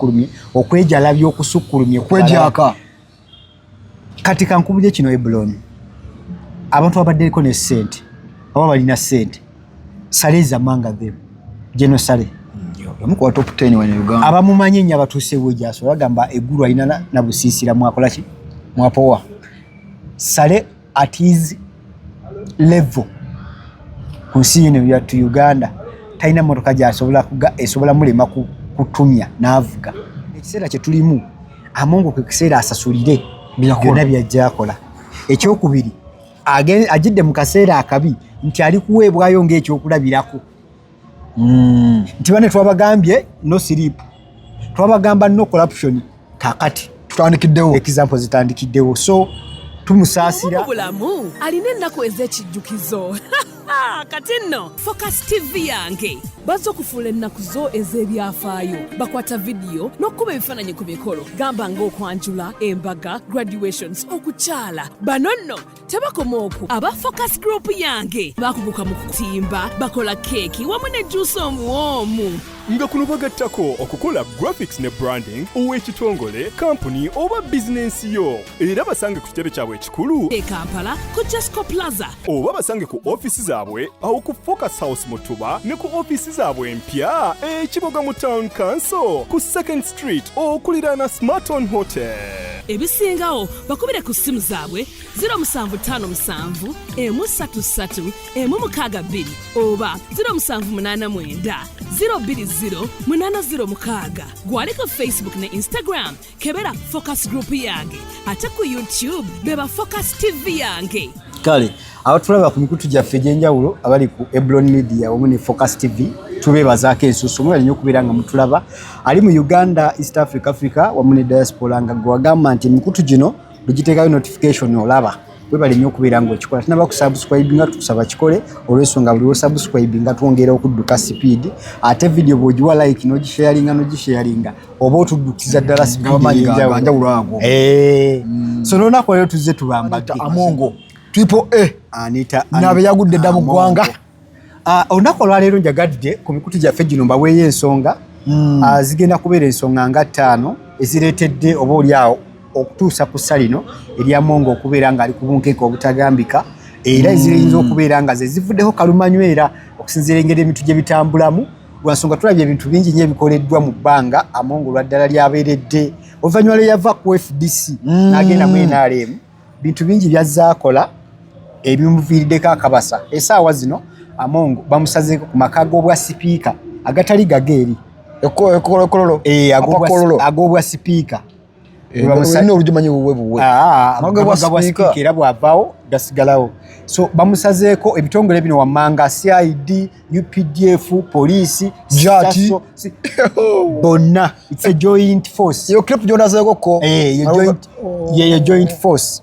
okusukkulumye, okwejalabya okusukkulumye ku balala. Kwejaka. Kati kankubulye kino, Ebuloni, abantu abaddeko ne ssente oba balina ssente, Saleh is among them. General Saleh. Omu ku ba top 10 wano e Uganda. Abamumanyi ennyo, abatuusewo gyasobola, bagamba eggulu alina na busiisira mwakola ki, mwapowa. Saleh at his level ku nsi yino yattu Uganda talina motoka gyasobola esobola mulema kutumya n'avuga. Ekiseera kye tulimu, Amongo ke kiseera asasulire Byakola. byonna byajja akola. Ekyokubiri, ajidde mu kaseera akabi nti ali kuweebwayo ng'ekyokulabirako nti bane twabagambye no sleep, twabagamba no corruption, kakati tutandikiddewo. Example zitandikiddewo, so tumusaasira. Mu bulamu alina ennaku ez'ekijjukizo. Kati nno Focus TV yange bazza okufuula ennaku zo ez'ebyafaayo. Bakwata vidiyo n'okukuba ebifaananyi ku mikolo, gamba ng'okwanjula, embaga, graduations, okukyala. Bano nno tebakoma okwo. Aba Focus Group yange bakuguka mu kutimba, bakola keeki wamu ne juusi omuwoomu. Nga kuno bagattako okukola graphics ne branding ow'ekitongole, kampuni oba bizinensi yo. Era basange ku kitebe kyabwe ekikulu e Kampala ku Jasco Plaza, oba basange ku ofiisi zaabwe awo ku Focus House mu Tuba, ne ku ofiisi zaabwe empya ekiboga mu Town Council ku Second Street okuliraana Smarton Hotel. Ebisingawo bakubire ku ssimu zaabwe 0757 133 162 oba 0789 020 806. Gwali ku Facebook ne Instagram, kebera Focus Group yange, ate ku YouTube beba Focus TV yange. Kale abatulaba ku mikutu gyaffe egy'enjawulo, abali ku Eblon Media wamu ne Focus TV, tubeebazaako ensusu. Mwebale nnyo okubeera nga mutulaba, ali mu Uganda, East Africa, Africa wamu ne diaspora, nga gwe wagamba nti emikutu gino bwegiteekayo notification olaba. Webale nnyo okubeera nga okikola. Tinaba kusubscribe nga tukusaba kikole, olw'ensonga buli wosubscribe nga twongera okudduka speed. Ate video bw'ogiwa like n'ogisharinga oba otuddukiza ddala speed Ng'amaanyi ey'enjawulo. Ganjawulo ago. So n'olunaku olwo tuzze tubambadde Amongo Triple A. Anita. Nabe yagudde dda mu ggwanga. Ah, olunaku olwaleero njagadde ku mikutu gyaffe gino mbaweeyo ensonga. Ah, zigenda kubeera ensonga nga ttaano ezireetedde oba oli awo okutuusa ku ssa lino erya Amongo okubeera ng'ali ku bunkenke obutagambika, era eziyinza okubeera nga ze zivuddeko kalumanywera okusinziira engeri ebintu gye bitambulamu, lwansonga tulabye ebintu bingi nnyo ebikoleddwa mu bbanga Amongo lwaddala lyabeeredde oluvannyuma lwe yava ku FDC n'agenda mu NRM. Bintu bingi byazze akola ebimuviiriddeko akabasa. Esaawa zino Amongo bamusazeeko ku maka g'obwa sipiika agatali gageeri. Ekololo. Eh, Apakololo. Ag'obwa sipiika. Olina olugimanyi buwe buwe. Ah, Amaka g'obwa g'obwa sipiika. sipiika era bw'avaawo gasigalawo. So bamusazeeko ebitongole bino wammanga: CID, UPDF, poliisi, Jati. SASO, bonna. It's a joint force. Iyo clip gyonazeeko ko. Eh, yeyo joint force.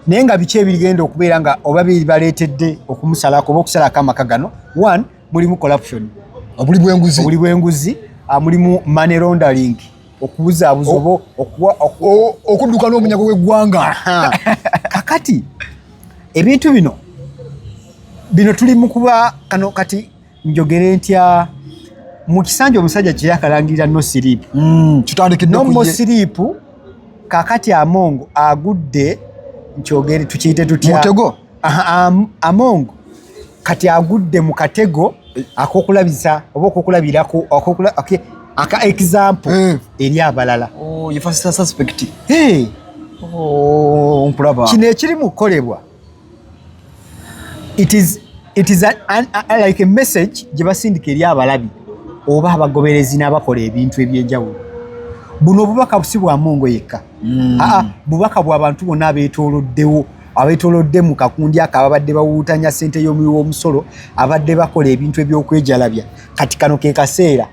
Naye nga biki ebigenda okubeera nga oba bibaleetedde okumusalako oba okusalako amaka gano? One, mulimu corruption. Obuli bw'enguzi. Obuli bw'enguzi, ah, mulimu money laundering, okubuzaabuza oba Okudduka n'omunyago gw'eggwanga. Aha. Kakati ebintu bino tuli mu kuba kano. Kati njogere ntya mu kisanja omusajja kye yakalangirira no sleep? Kitandikidde No ku more ye. sleep. Kakati Amongo agudde, nkyogere tukiyite tutya? Mutego. Aha, Amongo kati agudde mu katego akokulabisa oba okokulabirako okay, aka example eri abalala. Oh, ye first suspect. Hey, Oh, nkulaba. Kino ekiri mu kukolebwa, it is like a message gye basindika eri abalabi oba abagoberezi n'abakola ebintu ebyenjawulo. Buno obubaka si bwa Amongo yekka. Aa, bubaka bw'abantu bonna abeetooloddewo, abeetoolodde mu kakundi ako ababadde bawuutanya ssente y'omuwi w'omusolo, abadde bakola ebintu ebyokwejalabya. Kati kano ke kaseera.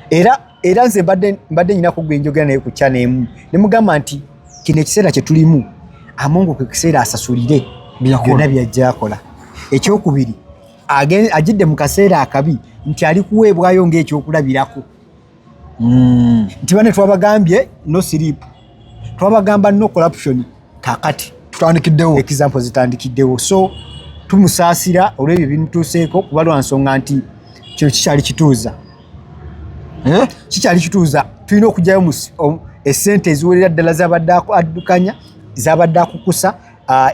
Era nze mbadde nyina kugwa enjogera naye ku channel emu ne mugamba nti kino ekiseera kye tulimu, Amongo ke kiseera asasulire Byakola. byonna byajja akola. Ekyokubiri, ajidde mu kaseera akabi nti ali kuweebwayo ng'ekyokulabirako nti bane twabagambye no sleep, twabagamba no corruption, kakati tutandikiddewo. Example zitandikiddewo. So tumusaasira olw'ebyo bimutuuseeko, kuba lwa nsonga nti kino kikyali kituuza. Eh? Kikyali kituuza. Tulina okugyayo esente eziwerera ddala zabadde addukanya, zabadde akukusa,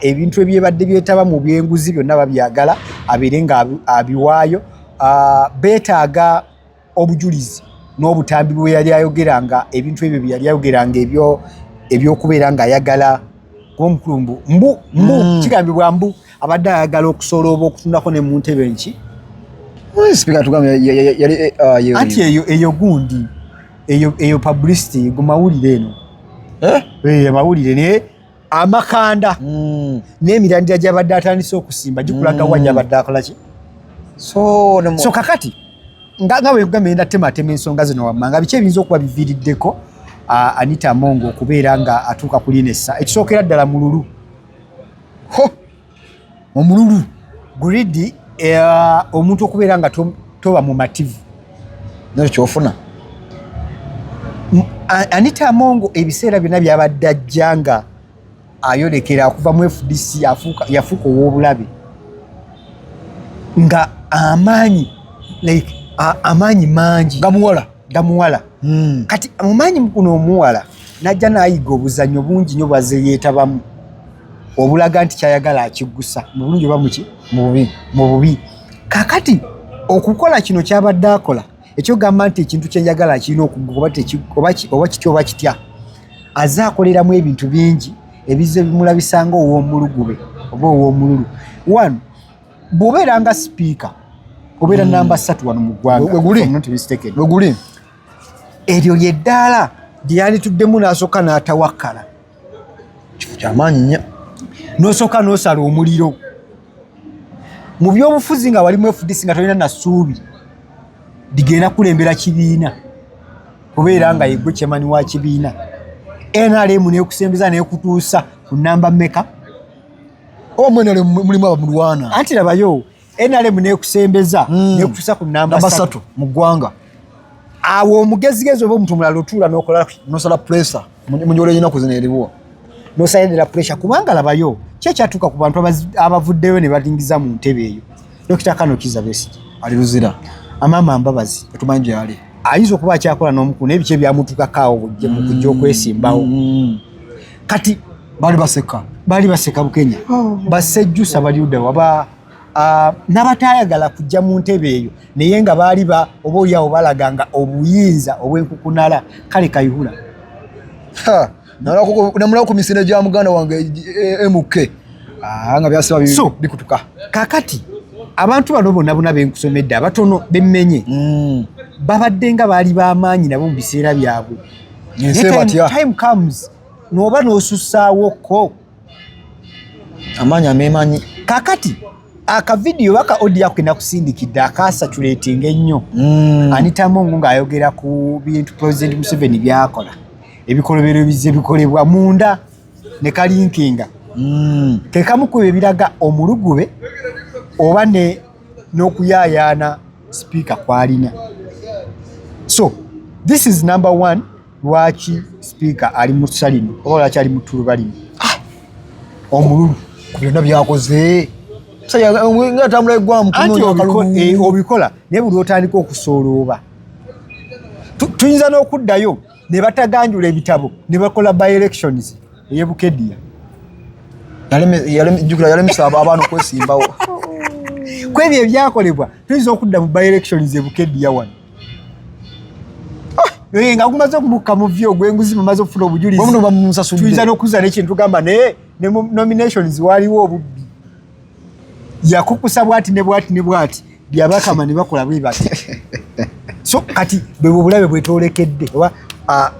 ebintu ebyebadde byetaba mu byenguzi byonna babyagala abeere nga abiwaayo. Beetaaga obujulizi n'obutambi bwe yali ayogeranga, ebintu ebyo bye yali ayogeranga ebyokubeera ng'ayagala kuba omukulu mbu mbu mbu kigambibwa mbu abadde ayagala okusobola oba okutundako ne mu ntebe nki. Speaker tugambye yali Anti eyo gundi eyo publicity ku mawulire eno. Eh? Eh, amawulire naye amakanda n'emirandira gy'abadde atandise okusimba gikulaga wa gy'abadde akola ki. So So kakati nga bwe kugambye, ngenda tematema ensonga zino wammanga. Biki ebiyinza okuba biviiriddeko Anita Among okubeera nga atuuka ku linessa? Ekisookera ddala, mululu. Ho, omululu. Greed, omuntu okubeera nga toba mumativu Nakyo kyofuna. Anita Among ebiseera byonna byabadde ajja nga ayolekera okuva mu FDC, yafuuka ow'obulabe nga amaanyi, like amaanyi mangi. Gamuwala. Gamuwala. Kati mumaanyi guno omuwala najja n'ayiga obuzannyo bungi nnyo bwazze yeetabamu obulaga nti kyayagala akiggusa mu bulungi oba muki? Mu bubi. Mu bubi. Kakati okukola kino kyabadde akola ekyogamba nti ekintu kyenjagala kirina okugguka oba kitya oba kitya, azze akoleramu ebintu bingi ebizze bimulabisa nga ow'omulugube oba ow'omululu. One, bw'obeera nga sipiika, obeera namba 3 wano mu ggwanga. Bwe guli. If I'm not mistaken. Bwe guli. Eryo lyeddaala lyandituddemu n'asooka n'atawakkala. Kifo kyamaanyi nnyo. N'osooka n'osala omuliro mu byobufuzi nga walimu FDC, nga tolina na ssuubi ligenda kulembera kibiina kubeera nga yegwe chairman wa kibiina. NRM nekusembeza nekutuusa ku namba mmeka? Oba mwene mulimu abamulwana. Anti labayo, NRM nekusembeza nekutuusa ku namba namba 3 3 mu ggwanga. Awo omugezigezi oba omuntu omulala otuula n'okola Nosala pressure munyola ennaku zino eriwo. Nosalendera pressure, kubanga labayo ki ekyatuuka ku bantu abavuddeyo ne balingiza mu ntebe eyo. Dr Kano Kiza Besigye Ali Luzira. Amama Mbabazi. Etumanyi gyali. Ayinza okuba akyakola n'omukulu, naye biki ebyamutuukako awo mu kujja okwesimbawo? Kati Baali baseka. Baali baseka Bukenya, basejjusa bali ludda waba n'abatayagala kujja mu ntebe eyo, naye nga baali ba oba oliawo balaga nga obuyinza obwenkukunala. Kale Kayihura. Namulako ku misinde gya muganda wange MK. Nga byasiba So, bikutuka. Kakati abantu bano bonna bonna benkusomedde, abatono bemmenye, babadde nga baali b'amaanyi nabo mu biseera byabwe. Ensi Naye ebatya. Time comes n'oba n'osussaawokko Amaanyi ameemanyi. Kakati akavidiyo baka audio ako kenakusindikidde akasatulatinga ennyo, Anita Among ng'ayogera ku bintu President Museveni byakola, ebikolobero bizze bikolebwa munda ne kalinkinga kekamu ku ebiraga omulugube oba ne n'okuyaayaana sipiika kwalina. So this is number one, lwaki sipiika ali mu ssa lino oba lwaki ali mu ttuluba lino? Omululu. Ku byonna byakoze. Musajja nga atambula eggwanga mu Anti kunoonya akalulu. Obikola naye buli otandika okusoolooba, tuyinza n'okuddayo ne bataganjula ebitabo ne bakola by elections ey'eBukedia. Jjukira yalemesa abaana okwesimbawo. Ku ebyo ebyakolebwa tuyinza okudda mu by elections eBukedia wano. Nga gumaze okumukka mu vyo ogw'enguzi, mumaze okufuna obujulizi. Omuno bamusasudde. Tuyinza n'okuzza n'ekintu tugamba naye ne mu nominations waliwo obubbi, yakukusa bwati ne bwati ne bwati, byabakama ne bakola bwe bati. So kati bwe bubulabe bwetwolekedde oba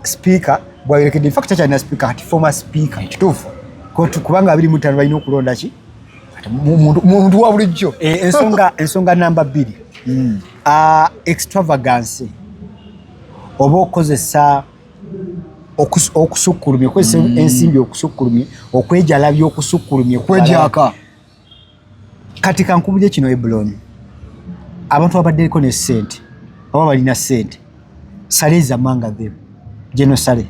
speaker bwayolekedde. In fact takyalina speaker kati, former speaker. Kituufu. Kubanga 25 balina okulonda ki? Muntu wa bulijjo. Ensonga namba 2, extravagance oba okukozesa okusukkulumya, okukozesa ensimbi okusukkulumya, okwejalabya okusukkulumya. Kwejaka. Kati kankubulye kino, Ebuloni, abantu abaddeko ne ssente oba balina ssente, Saleh is among them, General Saleh.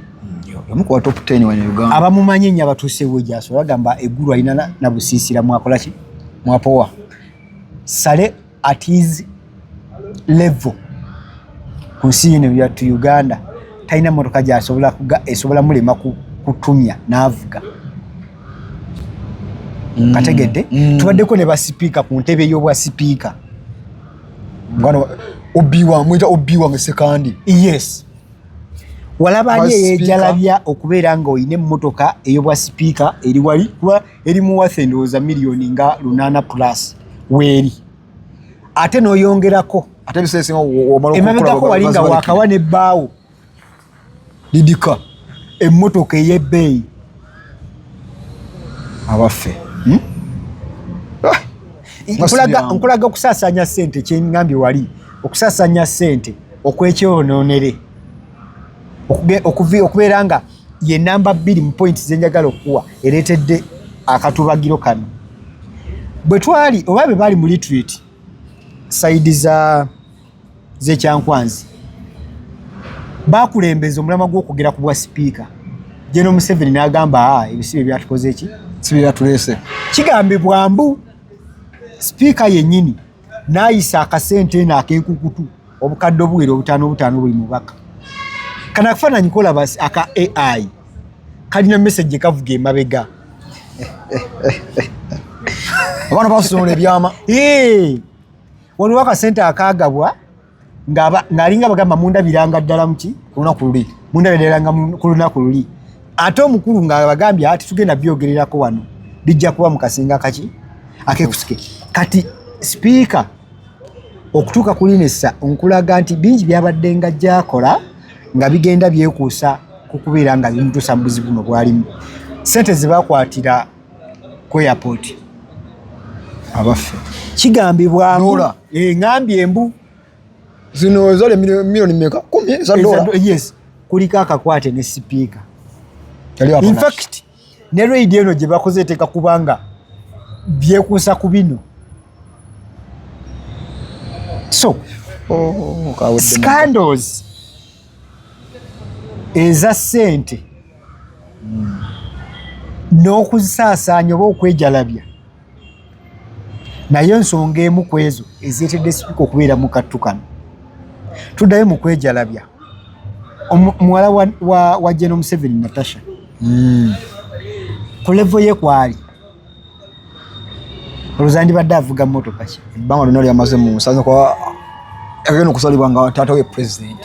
Omu ku wa top 10 wano e Uganda. Abamumanyi ennyo abatuuseewo gyasobola bagamba eggulu alina na busiisira mwakola ki? Mwapowa. Saleh at his level ku nsi yino yattu Uganda Talina motoka gyasobola kuga esobola mulema kutumya n'avuga. Kategedde. Tubaddeko ne basipiika ku ntebe y'obwa sipiika. Mwana obiwa mwita obiwa ngesekandi. Yes, walaba ani Bwa sipiika. eyejalabya okubeera nga olina emmotoka ey'obwa sipiika eri wali, kuba eri muwaffe endowooza miliyoni nga 800 plus weeri, ate n'oyongerako Ate ebiseera ebisinga omala emabegako wali nga wakawa n'ebbaawo Lidika emmotoka ey'ebbeeyi. Abaffe. Ah, Nkulaga nkulaga okusaasaanya ssente, kyeŋŋambye wali okusaasaanya ssente okwekyonoonere okubeera nga ye namba 2 mu point zenjagala okuwa ereetedde akatubagiro kano. Bwe twali oba bwe baali mu retreat side za z'ekyankwanzi, bakulembeza omulamwa gw'okwogera ku bwa sipiika. General Museveni n'agamba, "Ah, ebisibe byatukoze ki?" Si byatuleese. Kigambibwa mbu sipiika yennyini n'ayisa akasente eno ak'enkukutu obukadde obuwera obutaano obutaano buli mubaka. Kano akafaananyi kolaba aka AI kalina message kavuga emabega. Abaana basonda ebyama. Ee, waliwo akasente akagabwa ng'alinga bagamba mundabiranga ddala muki ku lunaku luli. Mundabiranga nga ku lunaku luli, ate omukulu nga bagambye ati tugenda byogererako wano, bijja kuba mu kasinga kaki akekusike. Kati sipiika okutuuka ku linesa, nkulaga nti bingi byabadde nga gyakola nga bigenda byekuusa ku kubeera nga bimutuusa mu buzibu buno bwalimu. Sente ze bakwatira ku airport, Abaffe. Kigambibwa mbu- Dola. Eh, ŋŋambye embu Zino zali miliyoni meka? 10 eza dola. Yes, kuliko akakwate ne sipiika. Yali In abaana. fact, ne raid eno gye bakoze eteeka kubanga byekuusa ku bino. So Oh, kawedde. scandals eza ssente n'okuzisaasaanya oba okwejalabya, naye ensonga emu ku ezo ezeetedde sipiika okubeera mu kattu kano. Tuddayo mu kwejalabya. Muwala wa General Museveni, Natasha, ku level ye kwali olowooza ndibadde avuga mmotoka ki? Ebbanga lyonna lyamaze mu nsanza kuba agenda okusalibwa nga taata we president.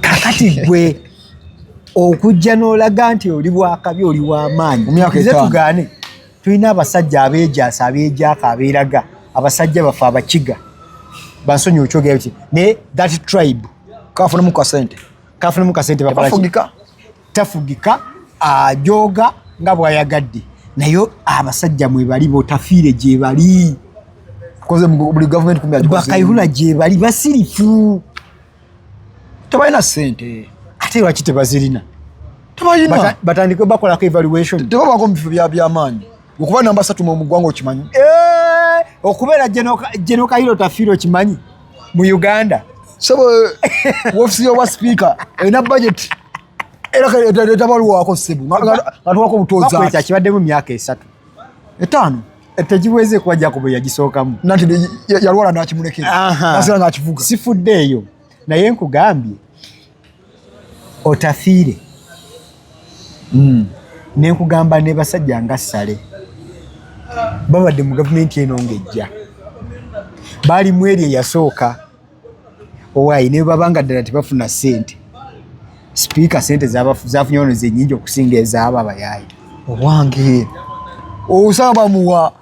Kakati gwe okujja n'olaga nti oli bwakabi, oli w'amaanyi. Mu myaka Nze 5. Tugaane, tulina abasajja abeejaasa, abeejaaka, abeeraga abasajja baffe abakiga, bansonyi okyogera ki, naye that tribe Kafunamu kasente. Kafunamu kasente, bakola ki? Bafugika. Tafugika, ajooga nga bw'ayagadde, naye abasajja mwebali, botafiire gye bali. Koze buli gavumenti 10 agikoze. Bakayihura gye bali, basirifu. Tebalina sente. Ate lwaki tebazirina? Tebalina. Batandike bakolako evaluation. Tebabako mu bifo byamaanyi. Okuba namba 3 mu ggwanga okimanyi. Eh, okubeera General Kayihura Otafiire okimanyi mu Uganda. Sebo, wofisi y'obwa sipiika erina budget era etabalwako ssebo nga tuwako obutoza. Bakweta kibaddemu myaka 3. 5. Tegiweze kuba Jacob yagisookamu. Nanti yalwala n'akimulekera. Nasigala ng'akivuga. Sifudde eyo, naye nkugambye Otafiire, nenkugamba ne basajja nga Sale babadde mu gavumenti eno ng'ejja, baali mu eri eyasooka. Owaayi, ne baba nga ddala tebafuna ssente, sipiika ssente zafunye wano zenyingi okusinga ezaabo abayaayi. Owange, osaba bamuwa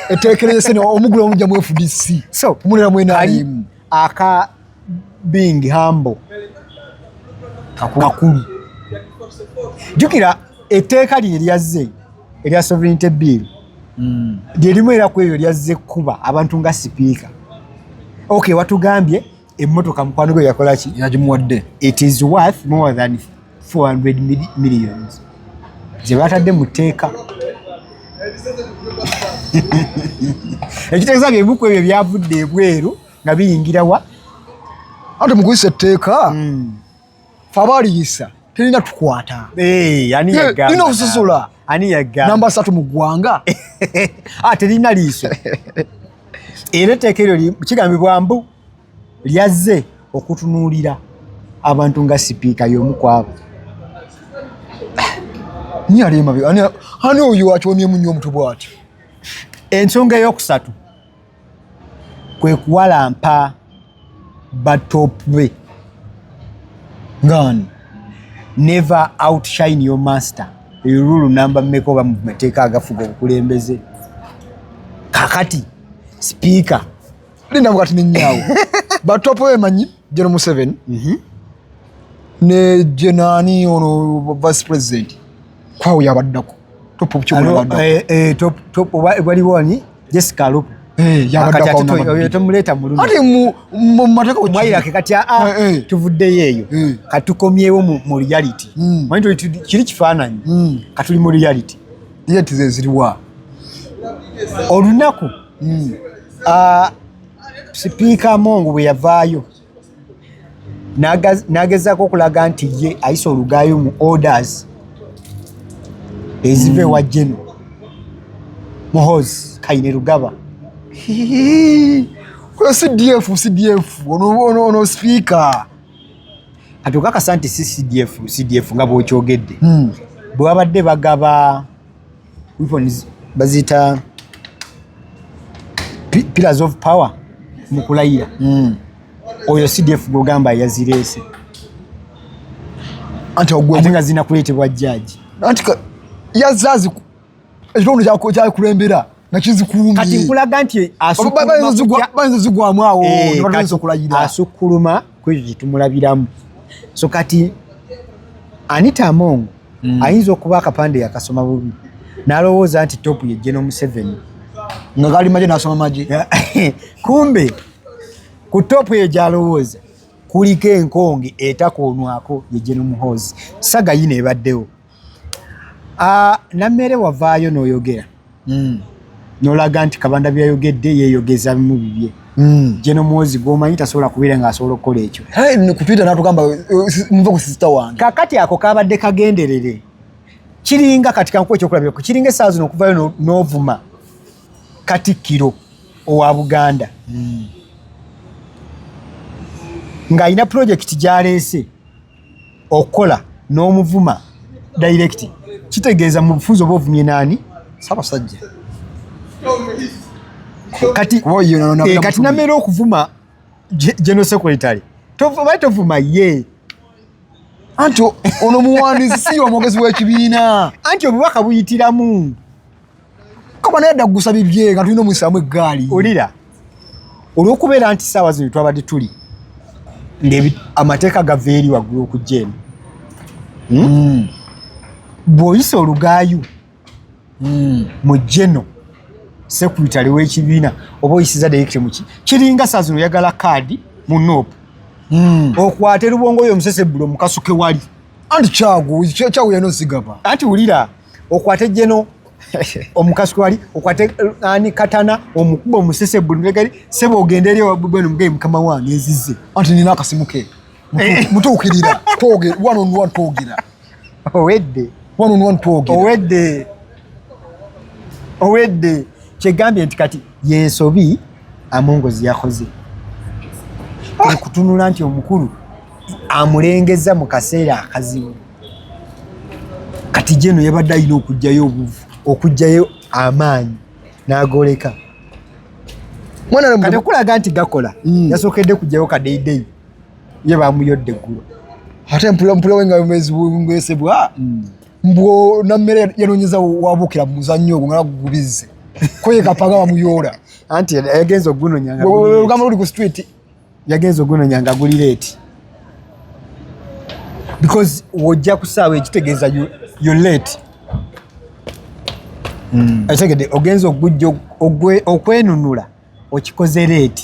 eteekereze sente omugula omujja mu FDC. So omulera mu kali NRM. Aka being humble kakulu. Jjukira etteeka lye lyazze erya sovereignty bill, lyerimu era ku ebyo lyazze kuba abantu nga sipiika. Okay, watugambye emmotoka mukwano gwe yakola ki? Yagimuwadde. It is worth more than 400 millions ze batadde mu tteeka. Ekitegeeza byebimu ku ebyo byavudde ebweru nga biyingira wa? Ate mu kuyisa etteeka, fe abaaliyisa terina tukwata. Eh, ani yagamba? Lina okusosola. Ani yagamba? Namba 3 mu ggwanga. Ah, terina liiso. Era etteeka eryo kigambibwa mbu lyazze okutunuulira Abantu nga sipiika y'omu kwabo. Ni ali emabe ani oyo akyomyemu nnyo omutwe bw'atyo? Ensonga eyokusatu kwe kuwalampa batop be. Ngani? Never outshine your master. Eyo rule namba mmeka oba mu mateeka agafuga obukulembeze? Kakati sipiika Linda mukati nenyawo. Batopo emanyi General Museveni. Ne Jenani ono vice president. Kwawo yabaddako. Topo Alo, top waliwo ani? Jessica Alupo. Yabaddako Kati ate namba oyo bbiri. tomuleeta mu luno. Ate mu mateeka we Mwayirake kati tuvuddeyo eyo. Katukomyewo mu reality. Manyi kiri kifaananyi. Katuli mu reality. Reality ze ziriwa? Olunaku Sipiika Among bwe yavaayo n'agezaako okulaga nti ye ayisa olugaayo mu orders eziva ewa General Muhoozi Kainerugaba. Oyo CDF, CDF, ono sipiika. Kati okakasa nti si CDF, CDF nga bw'okyogedde. Bwe babadde bagaba weapons baziyita pillars of power mu kulayira. Oyo CDF gw'ogamba yazireese. Anti ogwe Ate nga zirina kuleetebwa jjaaji. Anti yazaazi ekitundu kyakulembera nga kizikuumye. Kati nkulaga nti Bayinza zigwamu awo, ne batandika kati okulayira. Asukkuluma ku ekyo kye tumulabiramu. So kati Anita Among ayinza okuba akapande yakasoma bubi n'alowooza nti top ye General Museveni. Nga gali magye n'asoma magye. Kumbe ku top eyo gy'alowooza kuliko enkonge etakoonwako ye General Muhoozi. Saga yino ebaddewo. Nammere wavaayo n'oyogera. N'olaga nti Kabanda byayogedde yeeyogeza mu bibye. General Muhoozi gw'omanyi tasobola kubeera ng'asobola okukola ekyo. Hey, ni ku Twitter n'atugamba, muve ku sister wange. Kaakati ako kabadde kagenderere. Kiringa kati kankuwe ekyokulabirako, kiringa essaawa zino okuvayo n'ovuma Katikkiro owa Buganda. Ng'alina pulojekiti gy'aleese okukola n'omuvuma direct. Kitegeeza mu bufunze oba ovumye naani? Ssaabasajja. Kati, Kuba ye na- kati namera okuvuma General Secretary. Bali tovuma ye. Anti ono muwandiisi si omwogezi w'ekibiina. Anti obubaka buyitiramu. Kaba naye adda bibye nga tulina omuyisaamu eggaali. Olira. Olw'okubeera nti ssaawa zino twabadde tuli amateeka gava eri waggulu okujja eno. Bw'oyisa olugaayu mu General Secretary w'ekibiina oba oyisiza direct mu ki? Kiringa ssaawa zino oyagala kaadi mu NOP. Okwate lubongo oyo omusesebbulo mukasuke wali. Anti Kyagu yalina osigaba. Anti wulira okwate General omukasuke wali, okwate ani katana omukuba omusesebbulo ntegali sebo ogende eri bweno mugaye mukama wange nzize. Anti nina akasimu ke. Mutuukirira. Twogera, one on one twogera. Owedde. One on one twogera. Owedde. Owedde. Kyegambye nti kati yensobi Amongozi yakoze. Okutunula nti omukulu amulengeza mu kaseera akazibu. Kati General yabadde alina okuggyayo obuvu, okuggyayo amaanyi n'agoleka. Mwana Kati okulaga nti gakola, yasookedde kuggyayo kadeyideyi. Ye bamuyodde eggulo. Ate mpulira we nga ngwesebwa. Mbwo Nammere yanoonyeza wabuukira mu muzannyo ogwo nga gubizze. Ko ye kapanga bamuyoola. Anti yagenze ogunonya nga guli Olugamba luli ku street. Yagenze ogunonya nga guli late. Because wojja ku ssaawa ekitegeeza you late. Ekitegedde ogenze ogujja okwenunula okikoze late.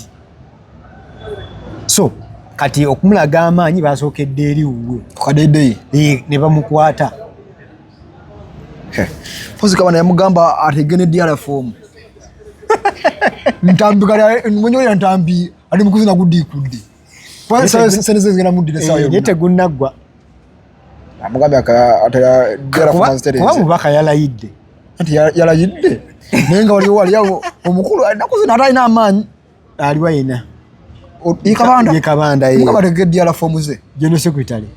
So kati okumulaga amaanyi basookedde eri wuwe. Kadeedeyi. Ne bamukwata. Fozi Kabanda yamugamba atege ne DR form. Ntambi kali mwenyewe Ntambi ali mukuzina gudikudde. Kwa sente zigenda muddira essaawa Ye yonna. tegunnaggwa. Amugambye atera DR form azitereze. Kuba mubaka yalayidde. Anti yalayidde. Naye nga waliwo wali awo omukulu ennaku zino ate alina amaanyi. Aliwa yena. Ye Kabanda. Ye Kabanda, ye. Mukama ategeke DR form ze. General Secretary.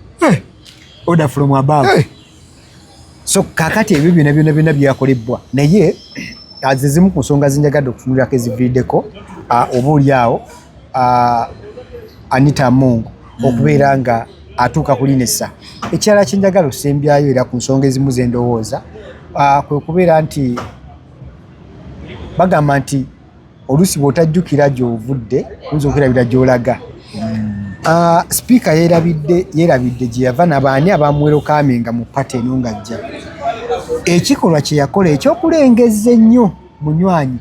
Order from above. So kakati ebyo byonna byonna byonna byakolebwa, naye ze zimu ku nsonga zinjagadde okutunulirako eziviiriddeko oba oli awo Anita Among okubeera nga atuuka ku linesa. Ekirala kyenjagala osembyayo era ku nsonga ezimu zendowooza, kwe kubeera nti bagamba nti oluusi bw'otajjukira gy'ovudde oyinza okwerabira gy'olaga. Sipiika yeerabidde gye yava nabaani abamuwerokaminga mu pate eno ng'ajja. Ekikolwa kye yakola ekyokulengezza ennyo munywanyi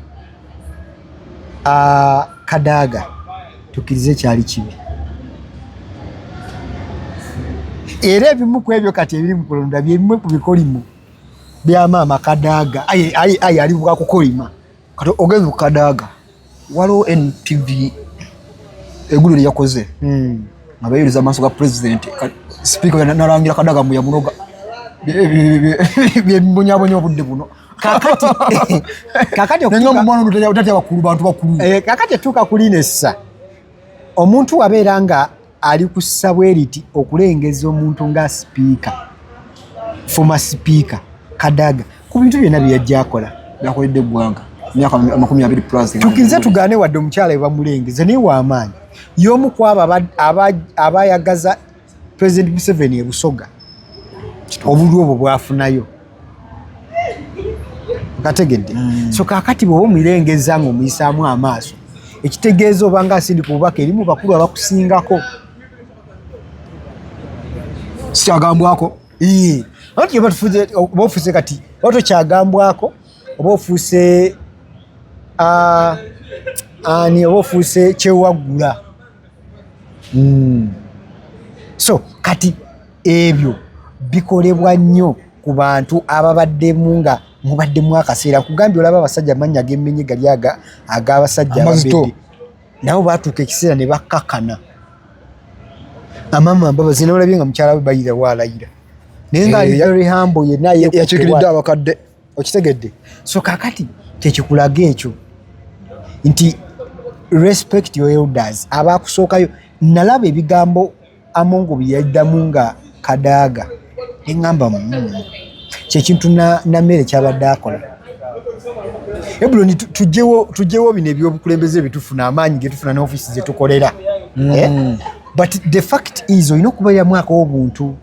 Kadaga, tukkirize kyali kibi, era ebimu ku ebyo kati ebiri mu kulonda byebimu ku bikolimo bya maama Kadaga. Aye ali bwakukolima. Kati ogenze ku Kadaga, waliwo NTV eggulo lye yakoze nga beeyuliza amaaso ga pulezidenti. Sipiika nalangira Kadaga mbu yamuloga, byebibonyabonya obudde buno. Kakati Naye nga mwana ono tatya bakulu, bantu bakulu. Kakati etuuka ku linessa, omuntu wabeera nga ali ku ssa bweriti okulengeza omuntu nga sipiika, former sipiika Kadaga, ku bintu byonna bye yajja akola byakoledde eggwanga emyaka 20 plus. Tukkirize tugaane, wadde omukyala we bamulengeza, naye w'amaanyi, y'omu ku abo abayagaza President Museveni e Busoga, obulwi obwo bwafunayo, kategedde. So kakati bw'oba omulengeza ng'omuyisaamu amaaso, ekitegeeza oba nga asindika obubaka eri mu bakulu abakusingako. Sikyagambwako. Anti oba ofuuse kati oba tokyagambwako, oba ofuuse ani, oba ofuuse kyewaggula. So kati ebyo bikolebwa nnyo ku bantu ababaddemu nga mubaddemu akaseera. Nkugambye, olaba abasajja amannya g'emmenye gali ag'abasajja Amazito. ababedde nabo batuuka ekiseera ne bakkakana. Amama Mbabazi nolabye nga mukyala we bayira waalayira, naye nga ali very humble yenna yeekutte. Yakiikiridde abakadde. Okitegedde? So kakati kyekikulaga ekyo nti respect your elders abakusookayo. Nalaba ebigambo Amongo bye yaddamu nga Kadaaga, neŋŋamba kyekintu Nammere kyabadde akola. Ebuloni, tugyewo bino ebyobukulembeze ebitufuna, amaanyi getufuna n'ofiisi zetukolera. Eh? But the fact is olina okubeeramu ak'obuntu.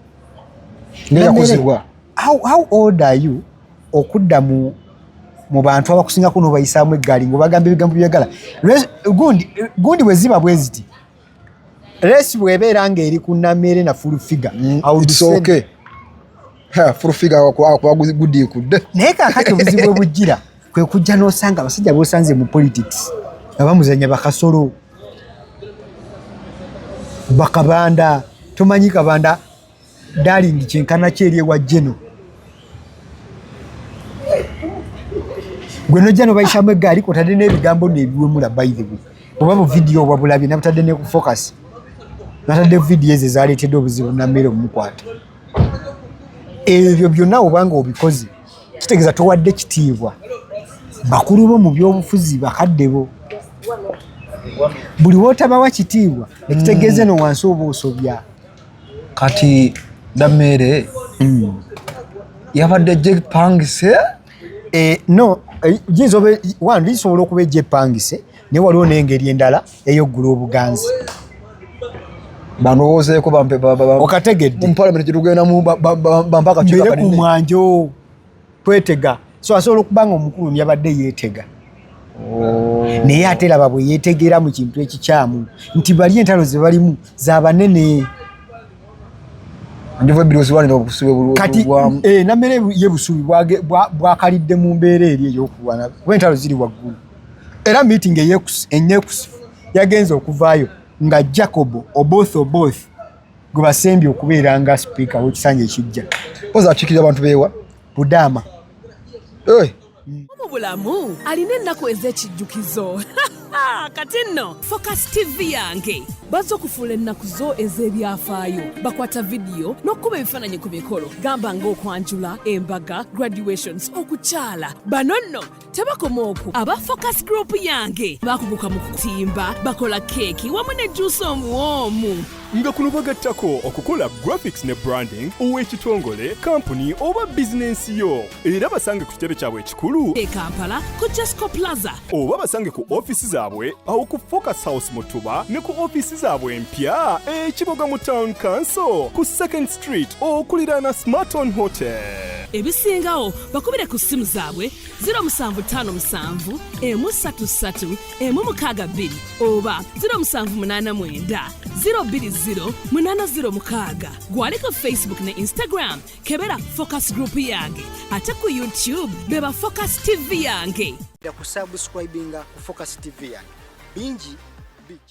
Neyakozebwa. How old are you okudda mu bantu abakusingako n'obayisaamu eggaali ng'obagamba ebigambo byagala? Gundi bwe ziba bwe ziti, race bw'ebeera ng'eri ku Nammere na Full Figure, I would It's say okay. Ha, Full Figure akuba gudiikudde. Naye kaakati obuzibu bwe bujjira kwe kujja n'osanga abasajja b'osanze mu politics nga bamuzanya bakasolo, bakabanda. Tomanyi Kabanda darling kyenkana ki eri ewa Geno, gwe nojja nobayisamu eggaali kotadde n'ebigambo nebiwemula. By the way, oba bu vidiyo obwa bulabye, nabutadde ne ku Focus, natadde vidiyo ezo ezaleetedde obuzibu Nammere omukwata. Ebyo byonna obanga obikoze, kitegeeza towadde kitiibwa bakulu bo mu byobufuzi, bakadde bo. Buli wootabawa kitiibwa, ekitegeeza eno wansi oba osobya. Kati Nammere yabadde gyepangise. No, giyinza oba one lisobola okuba egyepangise, naye waliwo n'engeri endala ey'oggula obuganzi. Bandowoozeeko bampe Okategedde? Mu parliament gyetugendamu bampe akakiiko Mbeere ku akanene. mwanjo kwetega. So asobola okuba nga omukulu yabadde yeetega, naye ate laba bwe yeetegera mu kintu ekikyamu nti bali entalo ze balimu zabanene. Njovu ebbiri ozirwanira obusubi Kati bwamu. Nammere ye busubi bwakalidde mu mbeera eri ey'okulwana kuba entalo ziri waggulu. Era meeting enyeekusifu yagenze okuvaayo nga Jacob Oboth Oboth gwe basembye okubeera nga sipiika w'ekisanja ekijja. Oza akiikirira abantu beewa? Budaama. Mu bulamu alina ennaku ez'ekijjukizo. Kati nno Focus TV yange. Bazze okufuula ennaku zo ez'ebyafaayo. Bakwata vidiyo n'okukuba ebifaananyi ku mikolo, gamba ng'okwanjula, embaga, graduations, okukyala. Bano nno tebakoma okwo. Aba Focus Group yange bakuguka mu kutimba, bakola keeki wamu ne juusi omuwoomu. Nga kuno bagattako okukola graphics ne branding ow'ekitongole, kampuni oba bizinensi yo. Era basange ku kitebe kyabwe ekikulu e Kampala ku Jesco Plaza, oba basange ku ofiisi zaabwe awo ku Focus House mu Tuba, ne ku ofiisi zaabwe empya ekiboga mu Town Council ku Second Street okuliraana Smarton Hotel. Ebisingawo bakubire ku ssimu zaabwe 0757 133 162 oba 0789 020 806. Gwali ku Facebook ne Instagram, kebera Focus Group yange, ate ku YouTube beba Focus TV yange. Kusubscribinga ku Focus TV yange, bingi bijja.